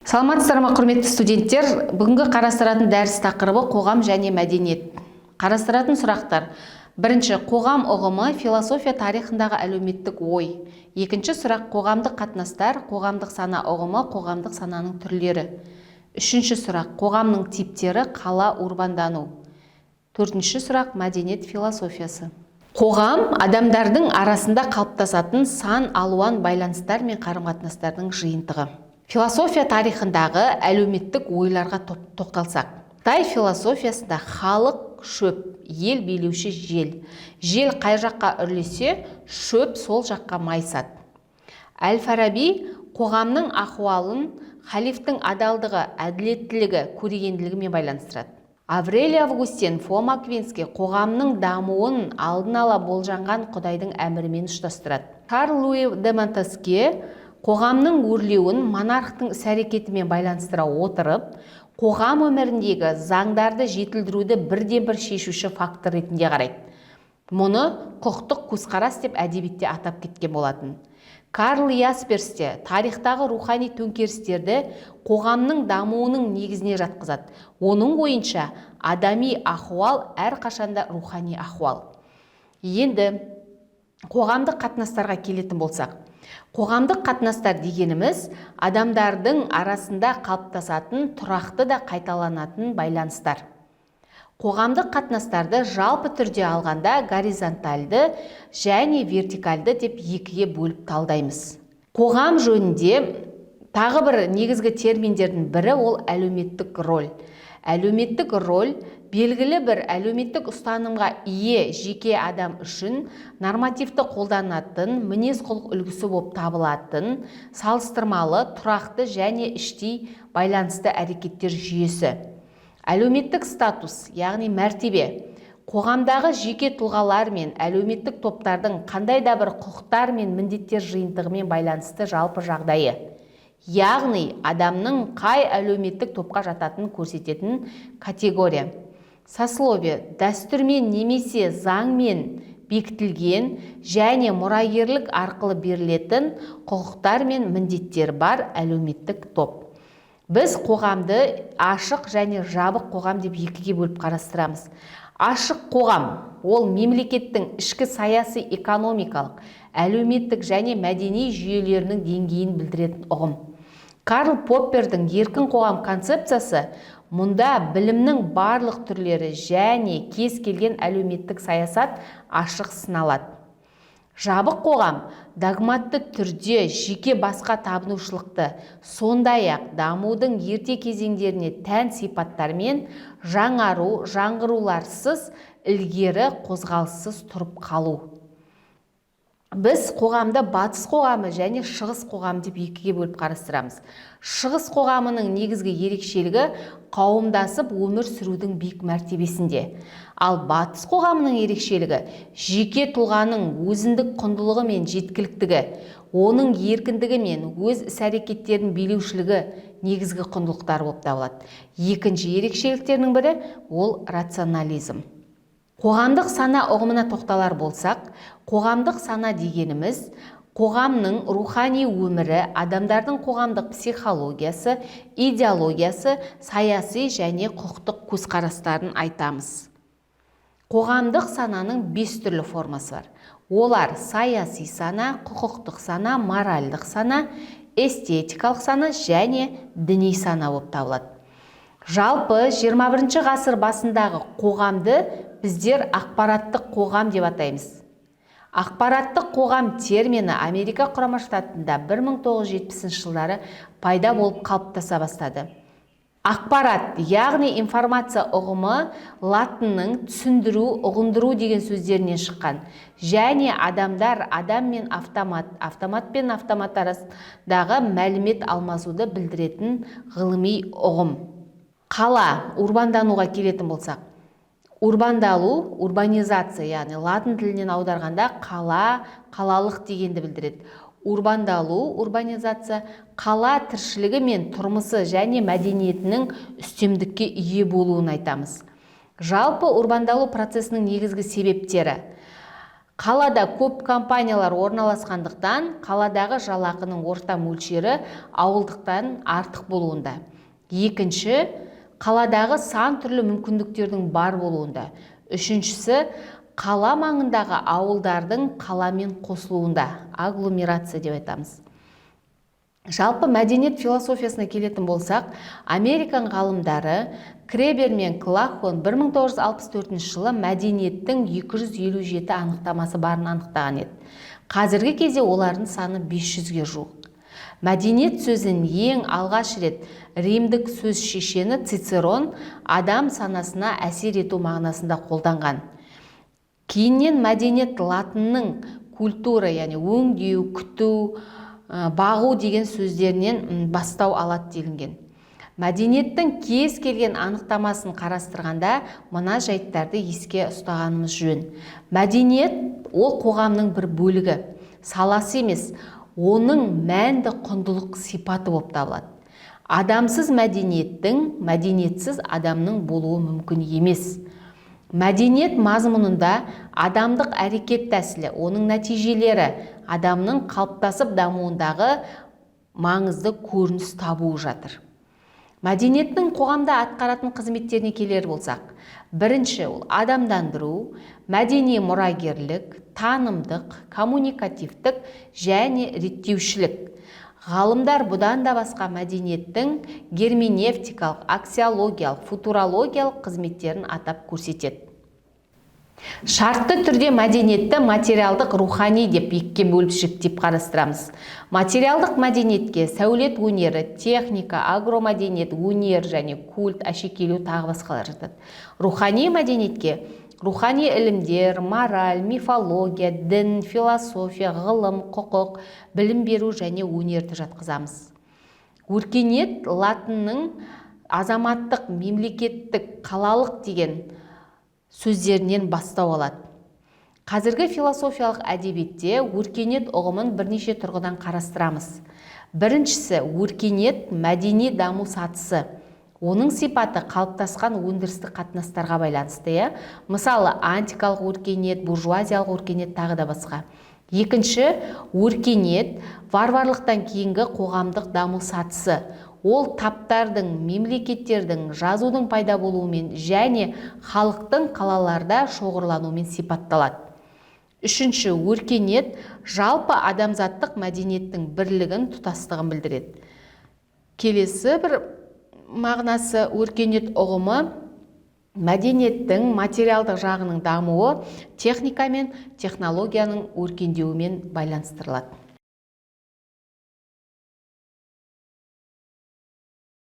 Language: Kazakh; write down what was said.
Саламатсыздар ма, құрметті студенттер! Бүгінгі қарастыратын дәріс тақырыбы – қоғам және мәдениет. Қарастыратын сұрақтар: бірінші, қоғам ұғымы, философия тарихындағы әлеуметтік ой. Екінші сұрақ: қоғамдық қатынастар, қоғамдық сана ұғымы, қоғамдық сананың түрлері. Үшінші сұрақ: қоғамның типтері, қала, урбандану. Төртінші сұрақ: мәдениет философиясы. Қоғам – адамдардың арасында қалыптасатын сан алуан байланыстар мен қарым-қатынастардың жиынтығы. Философия тарихындағы әлеуметтік ойларға тоқталсақ, қытай философиясында халық – шөп, ел билеуші – жел. Жел қай жаққа үрлесе, шөп сол жаққа майысады. Әл Фараби қоғамның ахуалын халифтің адалдығы, әділеттілігі, көрегенділігімен байланыстырады. Аврелий Августин, Фома Аквинский қоғамның дамуын алдын ала болжанған құдайдың әмірімен ұштастырады. Шарль Луи де Монтескье қоғамның өрлеуін монархтың іс-әрекетімен байланыстыра отырып, қоғам өміріндегі заңдарды жетілдіруді бірден-бір шешуші фактор ретінде қарайды. Мұны құқықтық көзқарас деп әдебиетте атап кеткен болатын. Карл Ясперс те тарихтағы рухани төңкерістерді қоғамның дамуының негізіне жатқызады. Оның ойынша, адами ахуал әрқашанда рухани ахуал. Енді қоғамдық қатынастарға келетін болсақ, қоғамдық қатынастар дегеніміз – адамдардың арасында қалыптасатын тұрақты да қайталанатын байланыстар. Қоғамдық қатынастарды жалпы түрде алғанда, горизонтальды және вертикальды деп екіге бөліп талдаймыз. Қоғам жөнінде тағы бір негізгі терминдердің бірі – ол әлеуметтік роль. Әлеуметтік роль – белгілі бір әлеуметтік ұстанымға ие жеке адам үшін нормативті қолданатын мінез құлық үлгісі болып табылатын салыстырмалы тұрақты және іштей байланысты әрекеттер жүйесі. Әлеуметтік статус, яғни мәртебе – қоғамдағы жеке тұлғалар мен әлеуметтік топтардың қандай да бір құқықтар мен міндеттер жиынтығымен байланысты жалпы жағдайы, яғни адамның қай әлеуметтік топқа жататынын көрсететін категория. Сословие – дәстүрмен немесе заңмен бекітілген және мұрагерлік арқылы берілетін құқықтар мен міндеттер бар әлеуметтік топ. Біз қоғамды ашық және жабық қоғам деп екіге бөліп қарастырамыз. Ашық қоғам – ол мемлекеттің ішкі саяси, экономикалық, әлеуметтік және мәдени жүйелерінің деңгейін білдіретін ұғым. Карл Поппердің еркін қоғам концепциясы: мұнда білімнің барлық түрлері және кез келген әлеуметтік саясат ашық сыналады. Жабық қоғам – догматты түрде жеке басқа табынушылықты, сондай-ақ дамудың ерте кезеңдеріне тән сипаттармен жаңару, жаңғыруларсыз, ілгері қозғалыссыз тұрып қалу. Біз қоғамды батыс қоғамы және шығыс қоғамы деп екіге бөліп қарастырамыз. Шығыс қоғамының негізгі ерекшелігі – қауымдасып өмір сүрудің биік мәртебесінде. Ал батыс қоғамының ерекшелігі – жеке тұлғаның өзіндік құндылығы мен жеткіліктігі, оның еркіндігі мен өз іс-әрекеттерін билеушілігі негізгі құндылықтар болып табылады. Екінші ерекшеліктерінің бірі – ол рационализм. Қоғамдық сана ұғымына тоқталар болсақ, қоғамдық сана дегеніміз – қоғамның рухани өмірі, адамдардың қоғамдық психологиясы, идеологиясы, саяси және құқықтық көзқарастарын айтамыз. Қоғамдық сананың бес түрлі формасы бар. Олар: саяси сана, құқықтық сана, моральдық сана, эстетикалық сана және діни сана болып табылады. Жалпы 21 ғасыр басындағы қоғамды біздер ақпараттық қоғам деп атаймыз. Ақпараттық қоғам термині Америка Құрама Штатында 1970 жылдары пайда болып, қалыптаса бастады. Ақпарат, яғни информация ұғымы латынның түсіндіру, ұғындыру деген сөздерінен шыққан және адамдар, адам мен автомат, автомат пен автомат арасындағы мәлімет алмасуды білдіретін ғылыми ұғым. Қала, урбандануға келетін болсақ, урбандалу, урбанизация, яғни латын тілінен аударғанда қала, қалалық дегенді білдіреді. Урбандалу, урбанизация – қала тіршілігі мен тұрмысы және мәдениетінің үстемдікке ие болуын айтамыз. Жалпы урбандалу процесінің негізгі себептері: Қалада көп компаниялар орналасқандықтан, қаладағы жалақының орта мөлшері ауылдықтан артық болуында. Екінші, қаладағы сан түрлі мүмкіндіктердің бар болуында. Үшіншісі, қала маңындағы ауылдардың қаламен қосылуында, агломерация деп айтамыз. Жалпы, мәдениет философиясына келетін болсақ, американ ғалымдары Кребер мен Клахон 1964 жылы мәдениеттің 257 анықтамасы барын анықтаған еді. Қазіргі кезде олардың саны 500-ге жуық. Мәдениет сөзін ең алғаш рет римдік сөз шешені Цицерон адам санасына әсер ету мағынасында қолданған. Кейіннен мәдениет латынның культура, яғни өңдеу, күту, бағу деген сөздерінен бастау алады делінген. Мәдениеттің кез келген анықтамасын қарастырғанда, мына жайттарды еске ұстағанымыз жөн. Мәдениет ол қоғамның бір бөлігі, саласы емес, оның мәнді құндылық сипаты болып табылады. Адамсыз мәдениеттің, мәдениетсіз адамның болуы мүмкін емес. Мәдениет мазмұнында адамдық әрекет тәсілі, оның нәтижелері адамның қалыптасып дамуындағы маңызды көрініс табуы жатыр. Мәдениеттің қоғамда атқаратын қызметтеріне келер болсақ, бірінші, ол адамдандыру, мәдени мұрагерлік, танымдық, коммуникативтік және реттеушілік. Ғалымдар бұдан да басқа мәдениеттің герменевтикалық, аксиологиялық, футурологиялық қызметтерін атап көрсетеді. Шартты түрде мәдениетті материалдық, рухани деп екіге бөліп, жіктеп қарастырамыз. Материалдық мәдениетке сәулет өнері, техника, агромәдениет, өнер және культ, әшекейлеу, тағы басқалар жатады. Рухани мәдениетке рухани ілімдер, мораль, мифология, дін, философия, ғылым, құқық, білім беру және өнерді жатқызамыз. Өркениет латынның азаматтық, мемлекеттік, қалалық деген сөздерінен бастау алады. Қазіргі философиялық әдебиетте өркениет ұғымын бірнеше тұрғыдан қарастырамыз. Біріншісі, өркениет мәдени даму сатысы. Оның сипаты қалыптасқан өндірістік қатынастарға байланысты, иә. Мысалы, антикалық өркениет, буржуазиялық өркениет, тағы да басқа. Екінші, өркениет варварлықтан кейінгі қоғамдық даму сатысы. Ол таптардың, мемлекеттердің, жазудың пайда болуымен және халықтың қалаларда шоғырлануымен сипатталады. Үшінші, өркениет жалпы адамзаттық мәдениеттің бірлігін, тұтастығын білдіреді. Келесі бір мағынасы, өркениет ұғымы мәдениеттің материалдық жағының дамуы, техника мен технологияның өркендеуімен байланыстырылады.